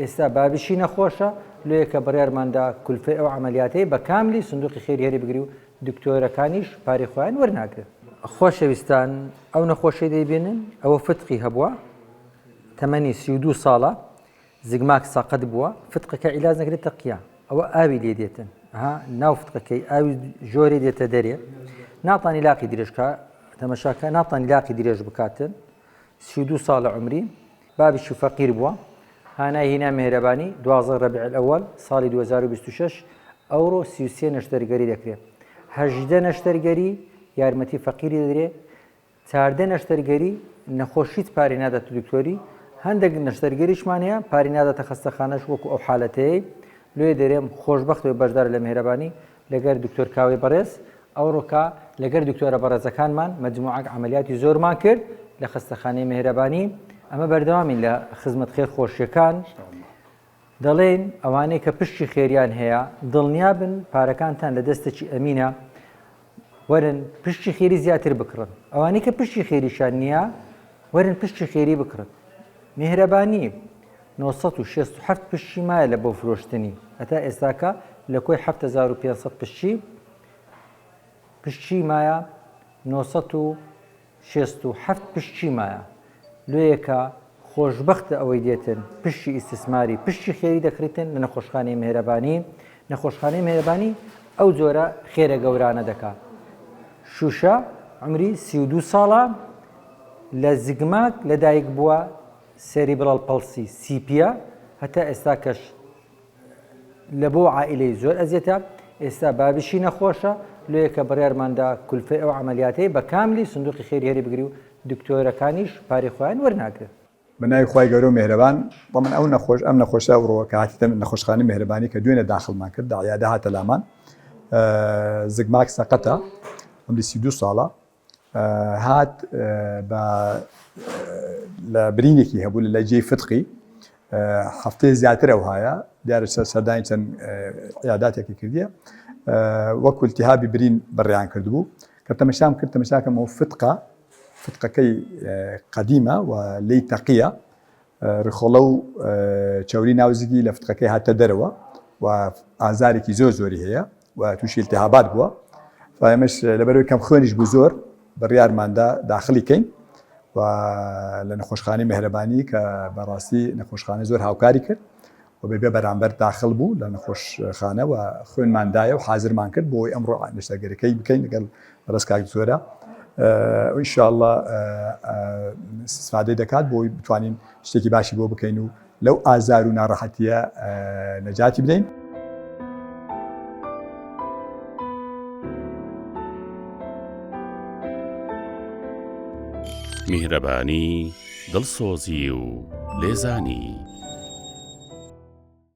ئێستا بابیشی نەخۆشە لۆیە کە بڕیارماندا کولفەی ئەو عەمەلیاتەی بە کاملی سندوقی خێری هەری بگری و دکتۆرەکانیش پارەی خۆیان وەرناگرن. خۆشەویستان ئەو نەخۆشەی دەیبینن ئەوە فتقی هەبووە تەمەنی 32 ساڵە زگماک سەقەت بووە فتقەکە عیلاج نەکرێت تەقیە ئەوە ئاوی لێ دێتن ها ناو فتقەکەی ئاوی ژۆرێ دێتە دەرێ ناتانی لاقی درێژکە تەمەشاکە ناتانی لاقی درێژ بکاتن 32 ساڵە عمری بابیشی فەقیر بووە هانای هینا مێهرەبانی 12 ربیع الاول ساڵی 2026 ئەوڕۆ 33 نەشتەرگەری دەکرێت هەژدە نەشتەرگەری یارمەتی فەقیری دەدرێ 14 نەشتەرگەری نەخۆش هیچ پارەی ناداتە دکتۆری هەندێک نەشتەرگەریشمان هەیە پارەی ناداتە خەستەخانەش وەکو ئەو حالەتەیە لێ دەرێم خۆشببخت و بەشدار لە مهرەبانی لەگەر دکتۆر کاوەی بەڕێز ئەوڕۆکە لەگەر دکتۆرە بەڕێزەکانمان مەجموعەک عەمەلیاتی زۆرمان کرد لە خەستەخانەی مهرەبانی ئەمە بەردەوامین لە خزمەت خێر خۆشیەکان دەڵێن ئەوانەی کە پشتی خێریان هەیە دڵنیابن پارەکانتان لە دەستێکی ئەمینە وەرن پشتی خێری زیاتر بکڕن ئەوانەی کە پشتی خێریشان نییە وەرن پشتی خێری بکڕن میهرەبانی 967 پشکی مایە لە بۆ فرۆشتنی هەتا ئێستاکە لە کۆی 7500 پشکی پشکی مایە 967 پشکی مایە لۆیەکە خۆشبەختە ئەوەی دێتن پشکی ئیستسماری پشکی خێری دەکڕیتن لە نەخۆشخانەی مێهرەبانی نەخۆشخانەی مێهرەبانی ئەو جۆرە خێرە گەورانە دەکا شوشە عمری 32 ساڵە لە زگماک لەدایک بووە سێریبڕاڵ پەڵسی سیپیە هەتا ئێستا کەش لە بۆ عائیلەی زۆر ئەزیەتە ئێستا بابیشی نەخۆشە لۆیە کە بڕیارماندا کولفەی ئەو عەمەلیاتەی بە کاملی سندوقی خێری هەری بگری و دکتۆرەکانیش پارەی خۆیان وەرناگرن. بە ناوی خوای گەورە و مێهرەبان بەمن ئەو نەخۆش ئەم نەخۆشە ئەوڕۆ کە هاتیتە نەخۆشخانەی مێهرەبانی کە دوێنێ داخڵمان کرد دە عیادە هاتە لامان زگماک سەقەتە عمری 32 ساڵە هات بە لە برینێکی هەبوو لە جێی فتقی هەفتەی زیاتر ئەو هاە دیارە سەردانی چەند عیاداتێکی کردیە وەکو التهابی برین بڕیان کردبوو کە تەمەشام کرد تەمەشاکەم ئەو فتقە فتقەکەی قەدیمە و لی تەقیە ڕیخۆڵە و چەوری ناو زگی لە فتقەکەی هاتە دەرەوە و ئازارێکی زۆر زۆری هەیە و تووشی التهابات بووە فامش لەبەرەوەی کەم خوێنیش بوو زۆر بڕیارماندا داخلی کەین و لە نەخۆشخانەی مهرەبانی کە بەڕاستی نەخۆشخانە زۆر هاوکاری کرد و بەبێ بەرامبەر داخل بوو لە نەخۆشخانە و خوێنمان دایە و حازرمان کرد بۆی ئەمڕۆ نەشتەرگەریەکەی بکەین لەگەڵ بەڕێز کاک دکتۆرە ئینشاءاللە استفادەی دەکات بۆی بتوانین شتێکی باشی بۆ بکەین و لەو ئازار و ناڕەحەتیە نەجاتی بدەین. میهرەبانی، دڵسۆزی و لێزانی.